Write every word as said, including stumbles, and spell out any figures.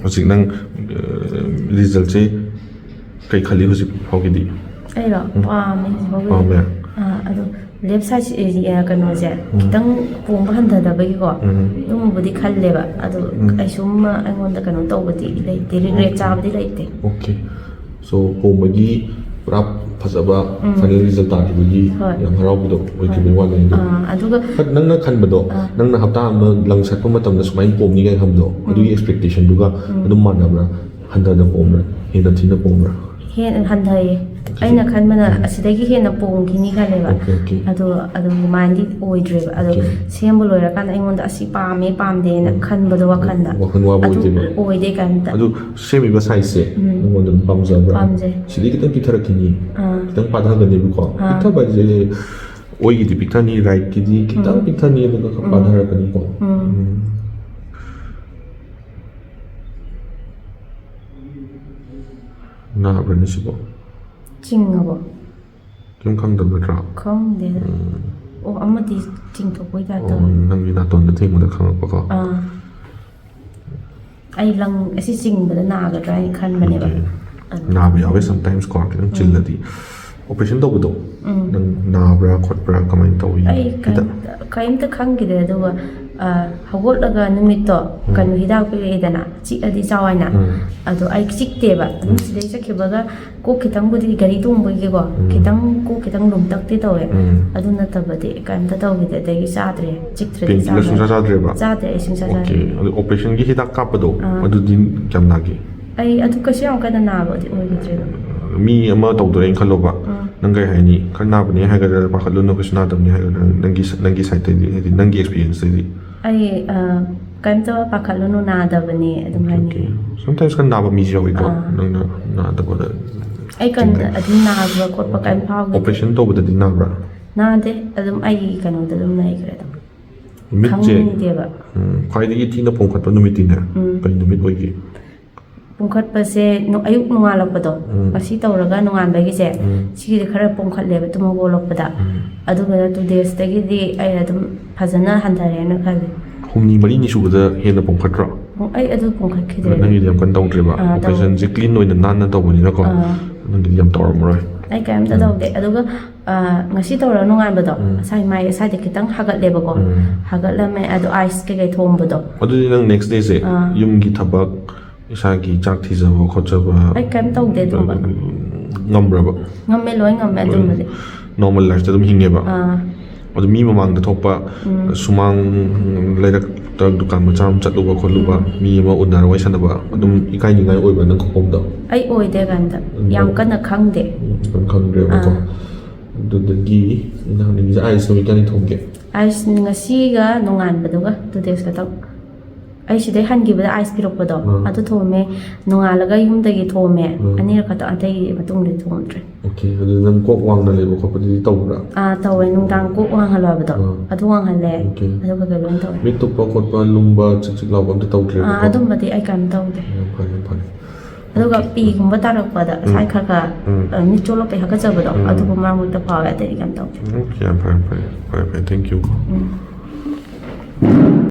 ꯍꯧꯖꯤꯛ ꯅꯪ ꯔꯤꯖꯜꯁꯦ ꯀꯩ ꯈꯜꯂꯤ ꯍꯧꯖꯤꯛ ꯐꯥꯎꯒꯤꯗꯤ? ꯑꯩꯔꯣ? ꯄꯥꯝꯃꯦ ꯍꯧꯖꯤꯛ ꯐꯥꯎꯒꯤꯗꯤ꯫ ꯄꯥꯝꯃꯦ? ꯑꯥ, ꯑꯗꯣ ꯂꯦꯐ ꯁꯥꯏꯠ ꯀꯩꯅꯣꯁꯦ ꯈꯤꯇꯪ ꯄꯣꯝꯕ ꯍꯟꯊꯗꯕꯒꯤꯀꯣ, ꯎꯝ꯫ ꯑꯗꯨꯝꯕꯨꯗꯤ ꯈꯜꯂꯦꯕ꯫ ꯑꯗꯣ ꯎꯝ꯫ ꯀꯩꯁꯨꯝ ꯑꯩꯉꯣꯟꯗ ꯀꯩꯅꯣ ꯇꯧꯕꯗꯤ ꯂꯩꯇꯦ, ꯔꯤꯒ꯭ꯔꯦꯠ ꯆꯥꯕꯗꯤ ꯂꯩꯇꯦ꯫ ꯑꯣꯀꯦ꯫ ꯁꯣ ꯄꯣꯝꯕꯒꯤ ꯄꯨꯔꯥ ꯐꯖꯕ ꯎꯝ꯫ ꯐꯥꯏꯅꯦꯜ ꯔꯤꯖꯜ ꯇꯥꯈꯤꯕꯒꯤ ꯍꯣꯏ꯫ ꯌꯥꯝ ꯍꯔꯥꯎꯕꯗꯣ ꯑꯣꯏꯈꯤꯕꯒꯤ ꯍꯣꯏ꯫ ꯋꯥꯅꯦ ꯑꯗꯣ꯫ ꯑꯥ, ꯑꯗꯨꯒ ꯍꯠ, ꯅꯪꯅ ꯈꯟꯕꯗꯣ, ꯑꯥ꯫ ꯅꯪꯅ ꯍꯞꯇꯥ ꯑꯃ ꯂꯪ ꯁꯠꯄ ꯃꯇꯝꯗ ꯁꯨꯃꯥꯏꯅ ꯄꯣꯝꯅꯤ ꯀꯥꯏꯅ ꯈꯟꯕꯗꯣ, ꯑꯗꯨꯒꯤ ꯎꯝ꯫ ꯑꯦꯛꯁꯄꯦꯛꯇꯦꯁꯟꯗꯨꯒ ꯎꯝ꯫ ꯑꯗꯨꯝ ꯃꯥꯟꯅꯕ꯭ꯔꯥ? ꯍꯟꯊꯅ ꯄꯣꯝꯕ꯭ꯔꯥ? ꯍꯦꯟꯅ ꯊꯤꯅ ꯄꯣꯝꯕ꯭ꯔꯥ? ꯍꯦꯟꯅ ꯍꯟꯊꯩꯌꯦ꯫ ꯑꯩꯅ ꯈꯟꯕꯅ ꯑꯁꯤꯗꯒꯤ ꯍꯦꯟꯅ ꯄꯣꯡꯈꯤꯅꯤ ꯈꯜꯂꯦꯕ꯫ Okay, okay. ꯑꯗꯣ ꯑꯗꯨꯝ ꯑꯗꯨꯃꯥꯏꯅꯗꯤ ꯑꯣꯏꯗ꯭ꯔꯦꯕ꯫ ꯑꯗꯣ ꯑꯣꯀꯦ꯫ ꯁꯦꯝꯕ ꯂꯣꯏꯔꯀꯥꯟꯗ ꯑꯩꯉꯣꯟꯗ ꯑꯁꯤ ꯄꯥꯝꯃꯦ ꯄꯥꯝꯗꯦꯅ ꯎꯝ꯫ ꯈꯟꯕꯗꯣ ꯋꯥꯈꯜꯗ꯫ ꯋꯥꯈꯜ ꯋꯥꯕ ꯑꯗꯨ ꯑꯣꯏꯗꯦꯕ꯫ ꯑꯣꯏꯗꯦ ꯀꯩꯝꯇ꯫ ꯑꯗꯨ ꯁꯦꯝꯃꯤꯕ ꯁꯥꯏꯖꯁꯦ ꯎꯝ꯫ ꯅꯉꯣꯟꯗ ꯑꯗꯨꯝ ꯄꯥꯝꯖꯕ꯭ꯔꯥ? ꯄꯥꯝꯖꯩ꯫ ꯁꯤꯗꯤ ꯈꯤꯇꯪ ꯄꯤꯛꯊꯔꯛꯈꯤꯅꯤ, ꯑꯥ꯫ ꯈꯤꯇꯪ ꯄꯥꯊꯒꯅꯦꯕꯀꯣ꯫ ꯑꯥ꯫ ꯄꯤꯛꯊꯕ ꯍꯥꯏꯁꯦ ꯑꯣꯏꯒꯤꯗꯤ ꯄꯤꯛꯊꯅꯤ, ꯔꯥꯏꯠꯀꯤꯗꯤ ꯈꯤꯇꯪ ꯎꯝ꯫ ꯄꯤꯛꯊꯅꯤ, ꯑꯗꯨꯒ ꯈꯔ ꯎꯝ꯫ ꯄꯥꯊꯔꯛꯀꯅꯤꯀꯣ꯫ ꯎꯝ꯫ ꯎꯝ꯫ ꯅꯥꯕ꯭ꯔꯅꯦ ꯁꯤꯕꯣ? ꯆꯤꯡꯉꯕꯣ? ꯀꯩꯝ ꯈꯪꯗꯕ ꯅꯠꯇ꯭ꯔꯣ? ꯈꯪꯗꯦꯗ꯫ ꯎꯝ꯫ ꯑꯣ, ꯑꯃꯗꯤ ꯆꯤꯡꯊꯣꯛꯄꯩ ꯇꯥꯏꯞ ꯑꯣ, ꯇꯧꯋꯦ꯫ ꯅꯪꯒꯤ ꯅꯥꯇꯣꯟꯗ ꯊꯦꯡꯕꯗ ꯈꯪꯉꯛꯄꯀꯣ? ꯑꯥ꯫ ꯑꯩ ꯂꯪ ꯑꯁꯤ ꯆꯤꯡꯕꯗ ꯅꯥꯒꯗ꯭ꯔꯥ ꯍꯥꯏꯅ ꯈꯟꯕꯅꯦꯕ꯫ ꯑꯣꯀꯦ꯫ ꯑꯗꯨ ꯅꯥꯕ ꯌꯥꯎꯋꯦ sometimes ꯀꯣ, ꯈꯤꯇꯪ ꯎꯝ꯫ ꯆꯤꯜꯂꯗꯤ꯫ ꯑꯣꯄꯔꯦꯁꯟ ꯇꯧꯕꯗꯣ, ꯎꯝ꯫ ꯅꯪ ꯅꯥꯕ꯭ꯔꯥ ꯈꯣꯠꯄ꯭ꯔꯥ ꯀꯃꯥꯏꯅ ꯇꯧꯏ? ꯑꯩ ꯈꯤꯇꯪ? ꯀꯩꯝꯇ, ꯀꯩꯝꯇ ꯈꯪꯈꯤꯗꯦ꯫ ꯑꯗꯨꯒ, ꯑ, ꯍꯧꯒꯠꯂꯒ ꯅꯨꯃꯤꯠꯇꯣ ꯎꯝ꯫ ꯀꯩꯅꯣ ꯍꯤꯗꯥꯛ ꯄꯤꯔꯛꯑꯦꯗꯅ, "ꯆꯤꯛꯑꯗꯤ ꯆꯥꯎ" ꯍꯥꯏꯅ꯫ ꯎꯝ꯫ ꯑꯗꯣ ꯑꯩ ꯆꯤꯛꯇꯦꯕ꯫ ꯑꯗꯨꯝ ꯎꯝ꯫ ꯁꯤꯗꯩ ꯆꯠꯈꯤꯕꯒ ꯀꯣꯛ ꯈꯤꯇꯪꯕꯨꯗꯤ, ꯒꯥꯔꯤ ꯇꯣꯡꯕꯒꯤꯀꯣ, ꯎꯝ꯫ ꯈꯤꯇꯪ ꯀꯣꯛ ꯈꯤꯇꯪ ꯂꯨꯝꯇꯛꯇꯤ ꯇꯧꯋꯦ꯫ ꯎꯝ꯫ ꯑꯗꯨ ꯅꯠꯇꯕꯗꯤ ꯀꯩꯝꯇ ꯇꯧꯈꯤꯗꯦ꯫ ꯑꯗꯒꯤ ꯆꯥꯗ꯭ꯔꯦ, ꯆꯤꯛꯇ꯭ꯔꯗꯤ Painkiller ꯆꯥꯔꯣꯏ꯫ ꯁꯨꯡꯆꯥ ꯆꯥꯗ꯭ꯔꯦꯕ? ꯆꯥꯗ꯭ꯔꯦ, ꯑꯩ ꯁꯨꯡꯆꯥ ꯆꯥꯗ꯭ꯔꯦ꯫ ꯑꯣꯀꯦ꯫ ꯑꯗꯣ ꯑꯣꯄꯔꯦꯁꯟꯒꯤ ꯍꯤꯗꯥꯛ ꯀꯥꯞꯄꯗꯣ, ꯑꯥ꯫ ꯑꯗꯨꯗꯤ ꯀꯌꯥꯝ ꯅꯥꯒꯦ? ꯑꯩ ꯑꯗꯨ ꯀꯩꯁꯨ ꯌꯥꯝ ꯀꯟꯅ ꯅꯥꯕꯗꯤ ꯑꯣꯏꯈꯤꯗ꯭ꯔꯦꯗ꯫ ꯃꯤ ꯑꯃ ꯇꯧꯗꯣꯔꯦꯅ ꯈꯜꯂꯣꯕ, ꯎꯝ꯫ ꯅꯪ ꯀꯩ ꯍꯥꯏꯅꯤ? ꯈꯔ ꯅꯥꯕꯅꯦ ꯍꯥꯏꯒꯗ꯭ꯔꯥ, ꯄꯥꯈꯠꯂꯨꯅꯨ ꯀꯩꯁꯨ ꯅꯥꯗꯕꯅꯦ ꯍꯥꯏꯒꯗ꯭ꯔꯥ, ꯅꯪꯒꯤ, ꯅꯪꯒꯤ ꯁꯥꯏꯠꯇꯩꯗꯤ, ꯍꯥꯏꯗꯤ ꯅꯪꯒꯤ ꯑꯦꯛꯁꯄꯤꯔꯤꯌꯦꯟꯁꯇꯩꯗꯤ? ꯑꯩ, ꯑ, ꯀꯩꯝꯇ ꯄꯥꯈꯠꯂꯨꯅꯨ, ꯅꯥꯗꯕꯅꯦ ꯑꯗꯨꯝ ꯍꯥꯏꯅꯤꯡꯉꯦ꯫ ꯑꯣꯀꯦ꯫ Sometimes ꯈꯔ ꯅꯥꯕ ꯃꯤꯁꯨ ꯌꯥꯎꯋꯤꯀꯣ, ꯑꯥ꯫ ꯅꯪꯅ ꯅꯥꯗꯕꯗ꯫ ꯑꯩ ꯀꯟ-, ꯑꯗꯨꯝ ꯅꯥꯕ ꯈꯣꯠꯄ ꯀꯩꯝ ꯐꯥꯎꯈꯤꯗꯦ꯫ ꯑꯣꯄꯔꯦꯁꯟ ꯇꯧꯕꯗꯗꯤ ꯅꯥꯕ꯭ꯔꯥ? ꯅꯥꯗꯦ, ꯑꯗꯨꯝ ꯑꯩꯒꯤ ꯀꯩꯅꯣꯗ ꯑꯗꯨꯝ ꯂꯩꯈ꯭ꯔꯦ ꯑꯗꯨꯝ꯫ ꯃꯤꯠꯁꯦ, ꯈꯪꯗꯦꯕ꯫ ꯎꯝ, ꯈ꯭ꯋꯥꯏꯗꯒꯤ ꯊꯤꯅ ꯄꯣꯝꯈꯠꯄ ꯅꯨꯃꯤꯠꯇꯤꯅꯦ, ꯎꯝ꯫ ꯀꯩ ꯅꯨꯃꯤꯠ ꯑꯣꯏꯒꯦ? ꯄꯨꯡꯈꯠꯄꯁꯦ ꯅꯨ-, ꯑꯌꯨꯛ ꯅꯣꯡꯉꯥꯜꯂꯛꯄꯗꯣ, ꯎꯝ꯫ ꯉꯁꯤ ꯇꯧꯔꯒ ꯅꯣꯡꯉꯥꯟꯕꯒꯤꯁꯦ, ꯎꯝ꯫ ꯁꯤꯒꯤꯁꯦ ꯈꯔ ꯄꯨꯡꯈꯠꯂꯦꯕ ꯇꯨꯝ ꯍꯧꯒꯠꯂꯛꯄꯗ꯫ ꯎꯝ꯫ ꯑꯗꯨꯒ two daysꯇꯒꯤꯗꯤ ꯑꯩ ꯑꯗꯨꯝ ꯐꯖꯅ ꯍꯟꯊꯔꯦꯅ ꯈꯜꯂꯤ꯫ ꯍꯨꯝꯅꯤ ꯃꯔꯤꯅꯤ ꯁꯨꯕꯗ ꯍꯦꯟꯅ ꯄꯣꯝꯈꯠꯇ꯭ꯔꯣ? ꯑꯩ ꯑꯗꯨ ꯄꯨꯡꯈꯠꯈꯤꯗ꯭ꯔꯦ꯫ ꯅꯪꯒꯤꯗꯤ ꯌꯥꯝ ꯀꯟꯅ ꯇꯧꯗ꯭ꯔꯤꯕ? ꯑꯥ, ꯇꯧꯗꯦ꯫ ꯑꯣꯄꯔꯦꯁꯟꯁꯦ ꯀ꯭ꯂꯤꯟ ꯑꯣꯏꯅ ꯅꯥꯟꯅ ꯇꯧꯕꯅꯤꯅꯀꯣ꯫ ꯑꯥ꯫ ꯅꯪꯒꯤꯗꯤ ꯌꯥꯝ ꯇꯧꯔꯝꯃꯔꯣꯏ꯫ ꯑꯩ ꯀꯔꯤꯝꯇ ꯇꯧꯗꯦ꯫ ꯑꯗꯨꯒ ꯑꯥ, ꯉꯁꯤ ꯇꯧꯔ ꯅꯣꯡꯉꯥꯟꯕꯗꯣ, ꯎꯝ꯫ ꯉꯁꯥꯏ ꯃꯥꯏ ꯁ꯭ꯋꯥꯏꯗ ꯈꯤꯇꯪ ꯍꯥꯒꯠꯂꯦꯕꯀꯣ꯫ ꯎꯝ꯫ ꯍꯥꯒꯠꯂꯝꯃꯦ꯫ ꯑꯗꯣ ꯑꯥꯏꯁ ꯀꯩꯀꯩ ꯊꯣꯡꯕꯗꯣ꯫ ꯑꯗꯨꯗꯤ ꯅꯪ ꯅꯦꯛꯁ ꯗꯦꯁꯦ ꯑꯥ꯫ ꯌꯨꯝꯒꯤ ꯊꯕꯛ, ꯏꯁꯥꯒꯤ ꯆꯥꯛ ꯊꯤꯖꯕ ꯈꯣꯠꯆꯕ, ꯑꯩ ꯀꯔꯤꯝ ꯇꯧꯗꯦ ꯑꯗꯨꯒꯨꯝꯕ꯫ ꯉꯝꯕ꯭ꯔꯕ? ꯉꯝꯃꯦ, ꯂꯣꯏ ꯉꯝꯃꯦ ꯑꯗꯨꯝꯕꯗꯤ꯫ ꯅꯣꯔꯃꯦꯜ ꯂꯥꯏꯐꯇ ꯑꯗꯨꯝ ꯍꯤꯡꯉꯦꯕ? ꯑꯥ꯫ ꯑꯗꯨ ꯃꯤ ꯃꯃꯥꯡꯗ ꯊꯣꯛꯄ, ꯎꯝ꯫ ꯁꯨꯃꯥꯡ ꯂꯩꯔꯛꯇ ꯗꯨꯀꯥꯟ ꯃꯆꯥ ꯑꯃ ꯆꯠꯂꯨꯕ ꯈꯣꯠꯂꯨꯕ, ꯎꯝ꯫ ꯃꯤ ꯑꯃ ꯎꯅꯔ ꯋꯥꯔꯤ ꯁꯥꯟꯅꯕ, ꯑꯗꯨꯝ ꯏꯀꯥꯏꯅꯤꯡꯉꯥꯏ ꯑꯣꯏꯕ꯭ꯔꯥ ꯅꯪ ꯈꯣꯡꯐꯝꯗꯣ? ꯑꯩ ꯑꯣꯏꯗꯦ ꯀꯔꯤꯝꯇ꯫ ꯎꯝ꯫ ꯌꯥꯝ ꯀꯟꯅ ꯈꯪꯗꯦ꯫ ꯎꯝ, ꯌꯥꯝ ꯈꯪꯗ꯭ꯔꯦꯕꯀꯣ꯫ ꯑꯥ꯫ ꯑꯗꯨꯗꯒꯤ ꯑꯩꯅ ꯍꯪꯅꯤꯡꯉꯤꯁꯦ, ꯑꯥꯏꯁ ꯅꯨꯃꯤꯠ ꯀꯌꯥꯅꯤ ꯊꯣꯡꯒꯦ? ꯑꯥꯏꯁ ꯉꯁꯤꯒ ꯅꯣꯡꯉꯥꯟꯕꯗꯨꯒ, two days ꯈꯛꯇꯪ꯫ ꯑꯩ ꯁꯤꯗꯩ ꯍꯟꯈꯤꯕꯗ ꯑꯥꯏꯁ ꯄꯤꯔꯛꯄꯗꯣ, ꯎꯝ꯫ ꯑꯗꯨ ꯊꯣꯝꯃꯦ꯫ ꯅꯣꯡꯉꯥꯜꯂꯒ ꯌꯨꯝꯗꯒꯤ ꯊꯣꯝꯃꯦ꯫ ꯎꯝ꯫ ꯑꯅꯤꯔꯛ ꯈꯛꯇꯪ, ꯑꯇꯩꯒꯤ ꯃꯇꯨꯡꯗꯤ ꯊꯣꯝꯗ꯭ꯔꯦ꯫ ꯑꯣꯀꯦ, ꯑꯗꯨ ꯅꯪ ꯀꯣꯛ ꯋꯥꯡꯅ ꯂꯩꯕ ꯈꯣꯠꯄꯗꯨꯗꯤ ꯇꯧꯕ꯭ꯔꯥ? ꯑꯥ, ꯇꯧꯋꯦ꯫ ꯅꯨꯡꯗꯥꯡ ꯀꯣꯛ ꯋꯥꯡꯍꯜꯂꯣ ꯍꯥꯏꯕꯗꯣ, ꯎꯝ꯫ ꯑꯗꯨ ꯋꯥꯡꯍꯜꯂꯦ꯫ ꯑꯣꯀꯦ꯫ ꯑꯗꯨꯒ ꯀꯩꯅꯣ ꯇꯧꯋꯦ꯫ ꯃꯤꯠ ꯊꯨꯞꯄ ꯈꯣꯠꯄ, ꯂꯨꯝꯕ, ꯆꯤꯛ ꯆꯤꯛ ꯂꯥꯎꯕ ꯑꯝꯇ ꯇꯧꯗ꯭ꯔꯦꯕꯀꯣ? ꯑꯥ, ꯑꯗꯨꯝꯕꯗꯤ ꯑꯩ ꯀꯔꯤꯝ ꯇꯧꯗꯦ꯫ ꯌꯥꯝ ꯐꯔꯦ, ꯌꯥꯝ ꯐꯔꯦ꯫ ꯑꯗꯨꯒ ꯄꯤꯒꯨꯝꯕ ꯇꯥꯔꯛꯄꯗ ꯉꯁꯥꯏ ꯈꯔ ꯈꯔ, ꯎꯝ꯫ ꯑ, ꯃꯤꯠ ꯆꯣꯠꯂꯛꯄꯩ ꯍꯥꯀꯠꯆꯕꯗꯣ, ꯎꯝ꯫ ꯑꯗꯨꯒꯨꯝꯕ ꯃꯔꯛ ꯃꯔꯛꯇ ꯐꯥꯎꯋꯦ, ꯑꯇꯩꯗꯤ ꯀꯩꯝ ꯇꯧꯗꯦ꯫ ꯑꯣꯀꯦ, ꯌꯥꯝ ꯐꯔꯦ, ꯐꯔꯦ, ꯐꯔꯦ, ꯐꯔꯦ, thank you꯫ ꯎꯝ꯫